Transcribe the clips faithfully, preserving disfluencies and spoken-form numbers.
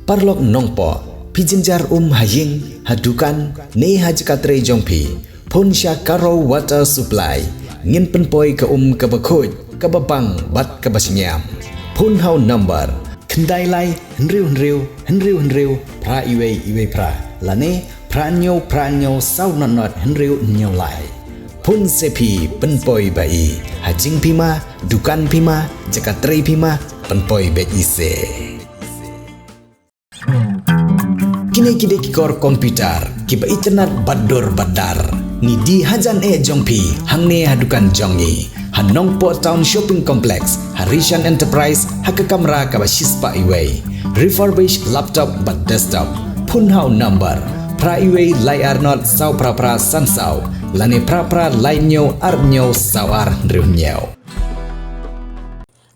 Paralok Nongpoh, phi jynjar um ha ïing, ha dukan, ne ha jaka trei jong phi, phone sha Karo Water Supply. Ngin pynpoi ka um kaba khuid, kaba bang bad kaba shngiam. Phone ha u number khyndai lai hynriew hynriew hynriew hynriew phra iwei iwei phra, lane phra hynñiew phra hynñiew saw nod nod hynriew hynñiew lai. Phone se phi, pynpoi ba i. Ha jingpima, dukan pima, jaka trei pima, pynpoi beit i se. Kine ki dei ki kor computer kiba itynnad bad dur bad dar. Ngi die hajan eh jong phi hangne ha dukan jong ngi, ha Nongpoh Town Shopping Complex, ha Rishan Enterprise, ha ka kamra kaba shispah iwei. Refurbish laptop bad desktop. Phone ha u number phra iwei lai ar nod saw phra phra san saw, lane phra phra lai hynñiew ar hynñiew saw ar hynriew hynñiew.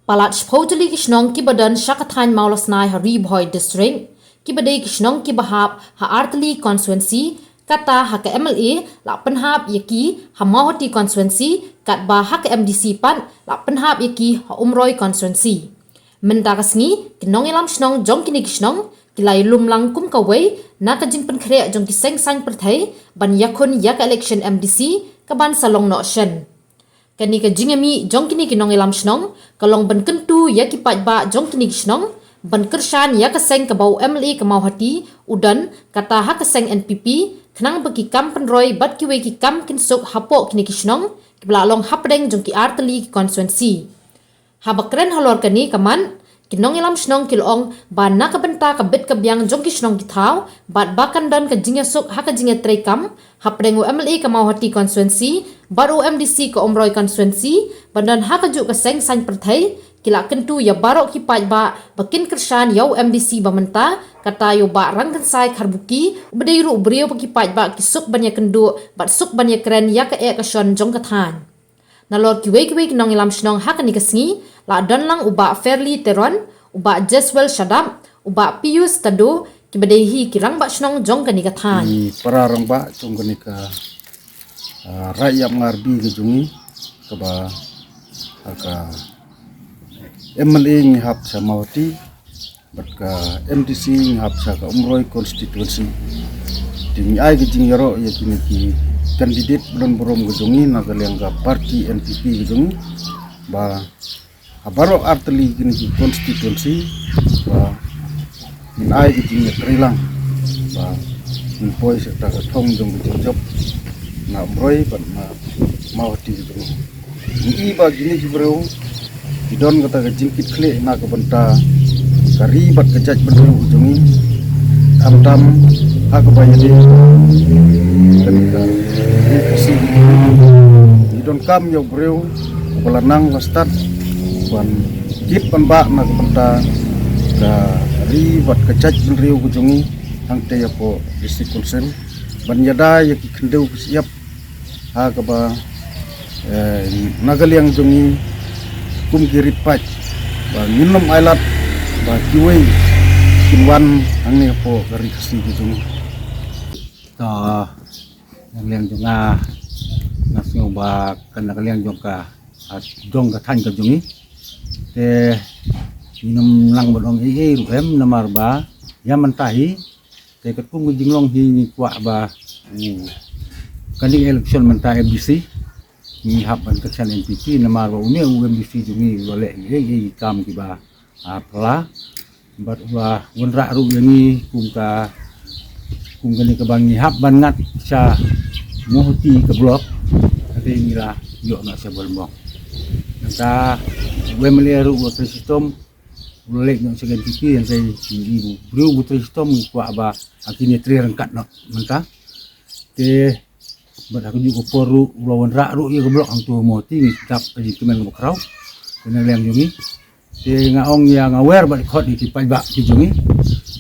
Palat shiphew tylli ki shnong kiba don sha ka thaiñ Mawlasnai ha Ri Bhoi District, kiba dei ki shnong kiba hap ha artylli constituency, kata ha ka M L A la pynhap ïa ki ha Mawhati constituency, katba ha ka M D C pat la pynhap ïa ki ha Umroi constituency. Mynta ka sngi, ki nongïalam shnong jong kine ki shnong ki la ïalum lang kum kawei na ka jingpynkhreh jong ki seng saiñ pyrthei ban ïakhun ïa ka election M D C kaban sa long noh shen. Kane ka jingïamih jong kine ki nongïalam shnong ka long ban kyntu ïa ki paidbah jong kine ki shnong ban kyrshan ïa ka seng kaba u M L A ka Mawhati u don, kata ha ka seng N P P, khnang ba ki kam pynroi bad kiwei ki kam kin suk hapoh kine ki shnong kiba la long hapdeng jong ki artylli ki constituency. Haba kren halor kane ka mat, ki nongïalam shnong ki la ong ba na ka bynta ka bit ka biang jong ki shnong ki thaw bad ba kan don ka jingïasuk ha ka jingïatreikam hapdeng u M L A ka Mawhati constituency bad u M D C ka Umroi constituency, ban don ha kajuh ka seng saiñ pyrthei, ki la kyntu ïa baroh ki paidbah ba kin kyrshan ïa u M D C ba mynta, kata ïa u Bah Rangkynsai Kharbuki, uba dei ruh u briew ba ki paidbah ki suk ban ïakynduh bad suk ban ïakren ïa ka eh ka shon jong ka thaiñ. Nalor kiwei kiwei ki nongïalam shnong ha kane ka sngi la don lang u Bah Fairly Teron, u Bah Jeswell Shadap, u Bah Pius Tado, kiba dei hi ki rangbah shnong jong kane ka thaiñ. Ki para rangbah jong kane ka, ah, Raid Ïapngar B ka jong ngi, kaba, ah, ka M L A ngi hap sha Mawhati, bad ka M D C ngi hap sha ka Umroi constituency. Te ngi ai ka jingïaroh ïa kine ki candidate ba don burom ka jong ngi na ka liang ka party N P P ka jong ngi, ba ha baroh artylli kine ki constituency ba ngin ai ka jingïatreilang ba ngin poi sha kata ka thong jong ka jingjop na Umroi bad na Mawhati ka jong ngi. Ngi i ba kine ki briew ki don kata ka jingkitkhlieh na ka bynta ka ri bad ka jaitbynriew ka jong ngi. Khamtam ha kaba ïadei kane ka ri Khasi. Ngi donkam ïa u briew uba la nang la stad ban kit ban bah na ka bynta ka ri bad ka jaitbynriew ka jong ngi hangtei hapoh District Council, ban ïada ïa ki khyndew ki shyiap ha kaba, eh, na ka liang jong ngi kum ki rit paid ba ngin ym ailad ba kiwei kin wan hangne hapoh ka ri Khasi ka jong ngi. To, na ka liang jong nga, nga sngew ba ka na ka liang jong ka, ah, jong ka thaiñ ka jong ngi. Te ngin ym nang ban ong ei ei ruh em, namar ba ïa mynta hi te katkum ka jinglong hi ngi kwah ba, mm, kane ka election mynta M D C ngi hap ban kyrshan N P P, namar ba une u M D C jong ngi u la leh ei ei kam kiba, ah, phylla. Bad u la wanrah ruh ïa ngi kum ka, kum kane kaba ngi hap ban ngat sha Mawhati ka block. Kata ngi la ïoh noh sha Balumbong. Nangta u M L A ruh u la trei shitom, u la leit noh sha N P P, nangta ngi, u briew u trei shitom, ngi kwah ba ha kine trei ryngkat noh mynta. Te bad ha kajuh ka por ruh u la wanrah ruh ïa ka block hangto ha Mawhati, ngi dap ka jingkmen kaba khraw. Kane liang jong ngi. Te nga ong ïa, nga wer bad khot ïa ki paidbah ki jong ngi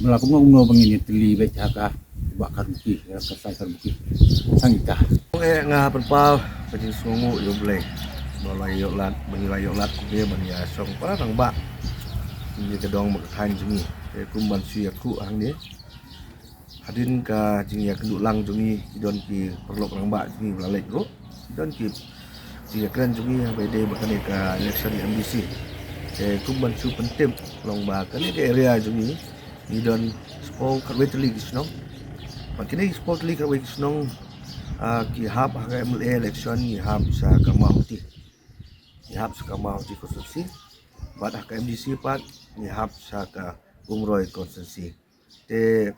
ba la kumno kumno ba ngin ïatylli beit ha ka Bah Kharbuki, ha ka Sai Kharbuki. Tang ita. Ong eh nga pynpaw ka jingsngewnguh ïa U Blei ba la ïoh lad, ba ngi la ïoh lad kumne ban ïa shong para rangbah. Ngi ka dong ba ka thaiñ jong ngi. Te kum ban shu ïathuh hangne. Hadien ka jingïakynduh lang jong ngi, ki don ki paralok rangbah jong ngi ba la leit ruh. Ki don ki jingïakren jong ngi haba ïadei bad kane ka election M D C. Te kum ban shu pyntip long ba kane ka area jong ngi Ngi don spah khatwei tylli ki shnong. Bad kine spah tylli khatwei ki shnong, ah, ki hap ha ka M L A election ngi hap sha ka Mawhati. Ngi hap sha ka Mawhati constituency. Bad ha ka M D C pat ngi hap sha ka Umroi constituency. Te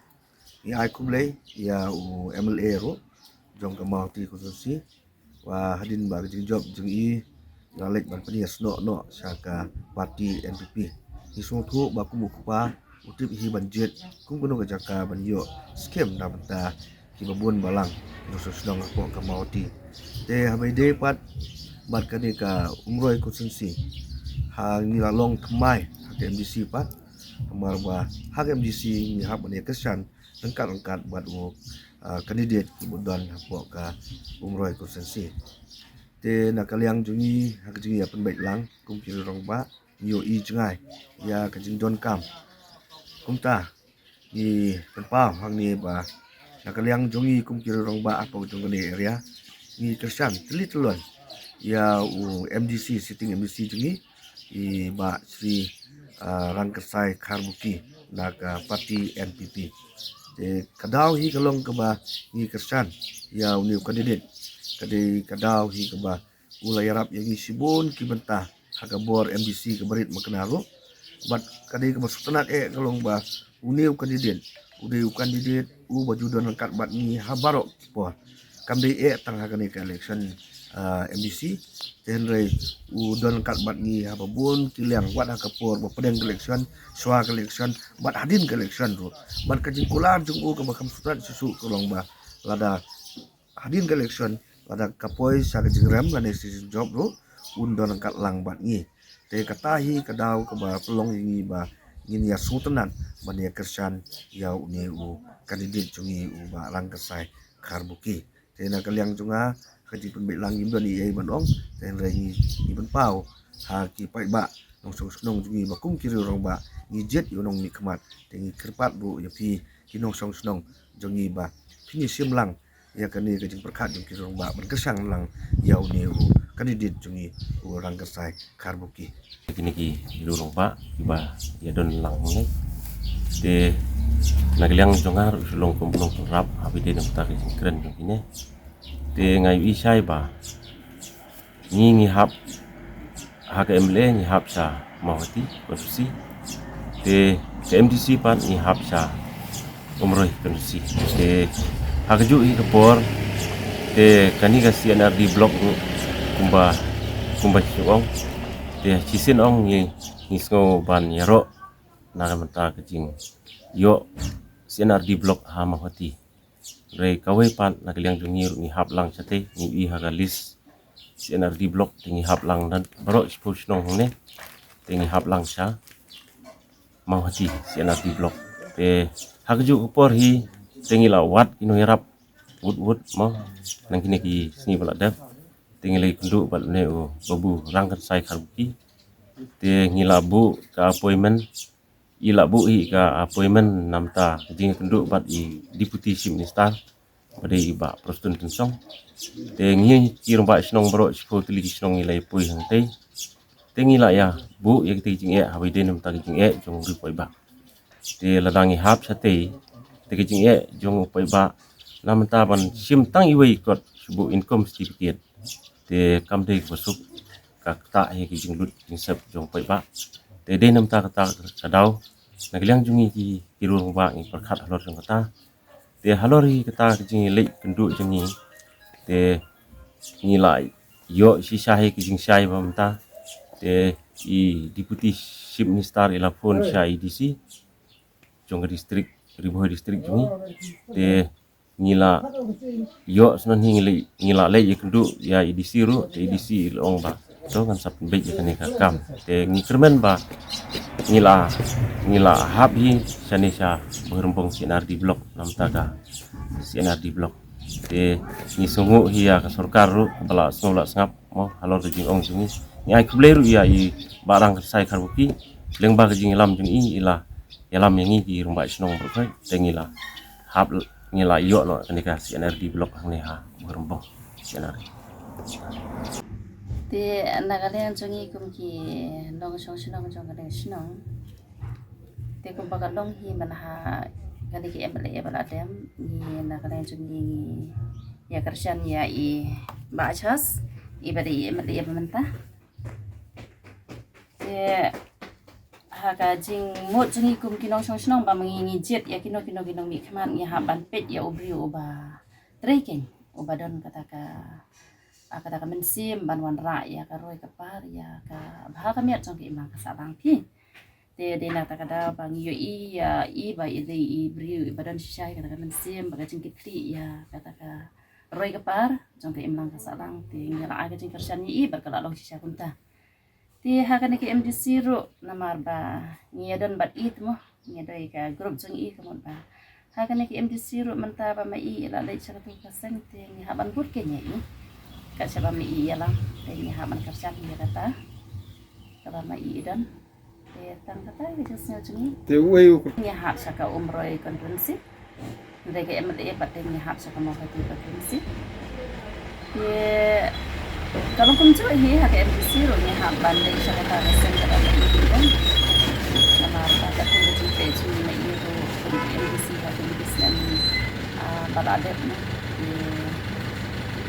ngi ai khublei ïa u M L A ruh jong ka Mawhati constituency. Wa hadien ba ka jingjop jong i la leit ban pynïasnoh noh sha ka party N P P. Ngi sngewthuh ba kum u kpa u tip hi ban jied kum kano ka jaka ban ïoh skim na bynta kiba bun balang ki nongshong shnong hapoh ka Mawhati. Te haba ïadei pat bad kane ka Umroi constituency, ha ngi la long thymmai ha ka M D C pat. Namar ba ha ka M D C ngi hap ban ïa kyrshan ryngkat ryngkat bad u, ah, candidate kiba don hapoh ka Umroi constituency. Te na ka liang jong ngi ha ka jingïapynbeit lang kum ki rangbah, ngi ïohi jngai ïa ka jingdonkam. Kumta ngi pynpaw hangne ba na ka liang jong ngi kum ki rangbah hapoh jong kane area ngi kyrshan tylli tylluan ïa u M D C, sitting M D C jong ngi, i Bah Shri, ah, Rangkyrsai Kharbuki na ka party N P P. Te ka daw hi ka long kaba ngi kyrshan ïa une u candidate. Ka dei ka daw hi kaba u la ïarap ïa ngi shibun ki bynta ha ka bor M D C kaba rit makna ruh. Bad ka dei kaba sngewtynnat eh ka long ba une u candidate u dei u candidate uba ju don ryngkat bad ngi ha baroh ki por. Kam dei eh tang ha kane ka election, ah, M D C. Te hynrei u don ryngkat bad ngi ha ba bun ki liang, wat ha ka por ba pdeng ka election, shuwa ka election, bad hadien ka election ruh. Bad ka jingkular jong u kaba kham sngewtynnat shisha ka long ba lada hadien ka election, lada ka poi sha ka jingrem lane sha ka jingjop ruh, un don ryngkat lang bad ngi. Te kata hi ka daw kaba pynlong ïa ngi ba ngin ïa sngewtynnat ban ïa kyrshan ïa une u candidate jong ngi u Bah Rangkyrsai Kharbuki. Te na ka liang jong nga ha ka jingpynbeit lang ngim don ei ei ban ong, te hynrei ngi, ngi pynpaw ha ki paidbah nongshong shnong jong ngi ba kum ki rangbah ngi jied ïa u nongmihkhmat. Te ngi kyrpad ruh ïa phi ki nongshong shnong jong ngi ba phin ïa shim lang ïa kane ka jingpyrkhat jong ki rangbah ban kyrshan lang ïa une u candidate jong ngi u Rangkyrsai Kharbuki. Kine ki rangbah kiba ïa don lang ne. Te na ka liang jong nga ruh shu long kum u nongpynrap haba ïadei na ka bynta ka jingkren jong kine. Te nga ïohi shai ba ngi ngi hap ha ka M L A ngi hap sha Mawhati constituency. Te ka M D C pat ngi hap sha Umroi constituency. Te ha kajuh hi ka por te kane ka C N R D block ruh kumba, kumba shu ong. Te shisien ong ngi, ngi sngew ban ïaroh na ka bynta ka jingïoh C N R D block ha Mawhati. Hynrei kawei pat na ka liang jong ngi ruh ngi hap lang shatei, ngi ïohi ha ka list C N R D block te ngi hap lang na baroh shiphew shnong hangne. Te ngi hap lang sha Mawhati C N R D block. Te ha kajuh ka por hi te ngi la wad ki nongïarap wut wut mo na kine ki sngi ba la dep. Te ngi la ïakynduh bad une u Babu Rangkyrsai Kharbuki. Te ngi la buh ka appointment, i la buh hi ka appointment namar ka jingïakynduh bad i Deputy Chief Minister ba dei i Bah Prestone Tynsong. Te ngi ki rangbah shnong baroh shiphew tylli ki shnong ngi la ïa poi hangtei. Te ngi la ïa buh ïa kitei ki jingeh haba ïadei namar ka jingeh jong u paidbah. Te lada ngi hap shatei te ka jingeh jong u paidbah namar ban shim tang iwei kot shu buh income certificate. Te kam dei kaba suk, ka ktah hi ka jinglut jingsep jong u paidbah. Te dei namar kata ka daw na ka liang jong ngi ki, ki rangbah ngi pyrkhat halor jong kata. Te halor hi kata ka jingïaleit kynduh jong ngi te ngi la ïoh shisha hi ka jingshai ba mynta. Te i Deputy Chief Minister i la phone sha i D C jong ka district, Ri Bhoi district jong ngi. Te ngi la ïoh sngewbha hi ngi la, ngi la leit ïakynduh ïa i D C ruh, te i D C i la ong ba to ngan sa pynbeit ïa kane ka kam. Te ngi kyrmen ba ngi la, ngi la hap hi shane sha Bhoirymbong C N R D block namar ka C N R D block. Te ngi sngewnguh hi ïa ka sorkar ruh ba la sngew la sngap mo halor ka jingong jong ngi. Ngi ai khublei ruh ïa i Bah Rangkyrsai Kharbuki lyngba ka jingïalam jong i, i la ïalam ïa ngi ki rangbah shnong baroh. Te ngi la hap, ngi la ïoh noh kane ka C N R D block hangne ha Bhoirymbong C N R D. Te na ka liang jong ngi kum ki nongshong shnong jong kane ka shnong, Te kumba ka long hi mynha kane ki M L A ba la dem, ngi na ka liang jong ngi ngi ïa kyrshan ïa i Bah Achas, i ba dei i M L A ba mynta. Te ha ka jingmut jong ngi kum ki nongshong shnong ba ma ngi ngi jied ïa kino kino ki nongmihkhmat, ngi hap ban peit ïa u briew uba trei keiñ, uba don kata ka, ah, kata ka mynsiem ban wanrah ïa ka roi ka par ïa ka bha ka miat jong ka imlang ka sahlang phi. Te dei na kata ka daw ba ngi ïohi ïa i ba i dei i briew iba don shisha ïa kata ka mynsiem bad ka jingkitkhlieh ïa kata ka roi ka par jong ka imlang ka sahlang. Te ngi la ai ka jingkyrshan ïa i bad ka la long shisha kumta. Te ha kane ka M D C ruh, namar ba ngi ïa don bad i te mo, ngi ïa don ka group jong i, ka mut ba ha kane ka M D C ruh mynta ba ma i i la leit sha katu ka seng, te ngi hap ban bud keiñ ïa i. Kat shaba ma i i ïalam, te ngi hap ban kyrshan ïa kata kaba ma i i don. Te tang kata ka jingsngew jong ngi. Te uei u ngi hap sha ka Umroi constituency. Hynrei ka M L A pat te ngi hap sha ka Mawhati constituency. Te ka long kumjuh hi ha ka M D C ruh ngi hap ban leit sha kata ka seng kaba ma i i don. Namar ba katkum ka jingpeit jong ngi ma i ruh kum ka M D C ha ka M D C, ah, ba la dep na. Te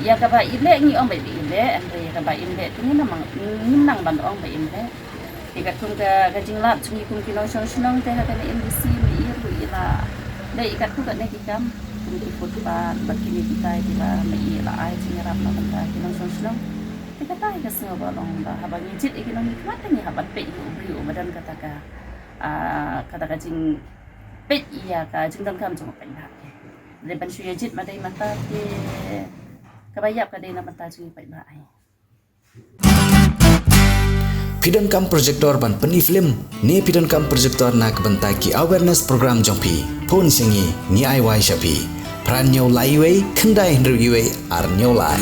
ïa kaba i leh ngi ong ba i leh, hynrei ïa kaba im leh te ngim nang, ngim nang ban ong ba im leh. Te katkum ka, ka jinglap jong ngi kum ki nongshong shnong te ha kane M D C ma i ruh i la leh ïa katkum katne ki kam kum ki footpath bad kine kitai kiba ma i la ai jingïarap na bynta ki nongshong shnong. Te kata hi ka sngew ba long ba haba ngi jied ïa ki nongmihkhmat te ngi hap ban peit ïa u briew uba don kata ka, ah, kata ka jingpeit ïa ka jingdonkam jong u paidbah. Lei ban shu ïa jied ma dei mynta te kaba ïap ka dei na bynta jong ngi paidbah ai. Phi donkam projector ban pyni film ne phi donkam projector na ka bynta ki awareness program jong phi? Phone sha ngi, ngi ai wai sha phi. Phra hynñiew lai uwei, khyndai hynriew uwei, ar hynñiew lai.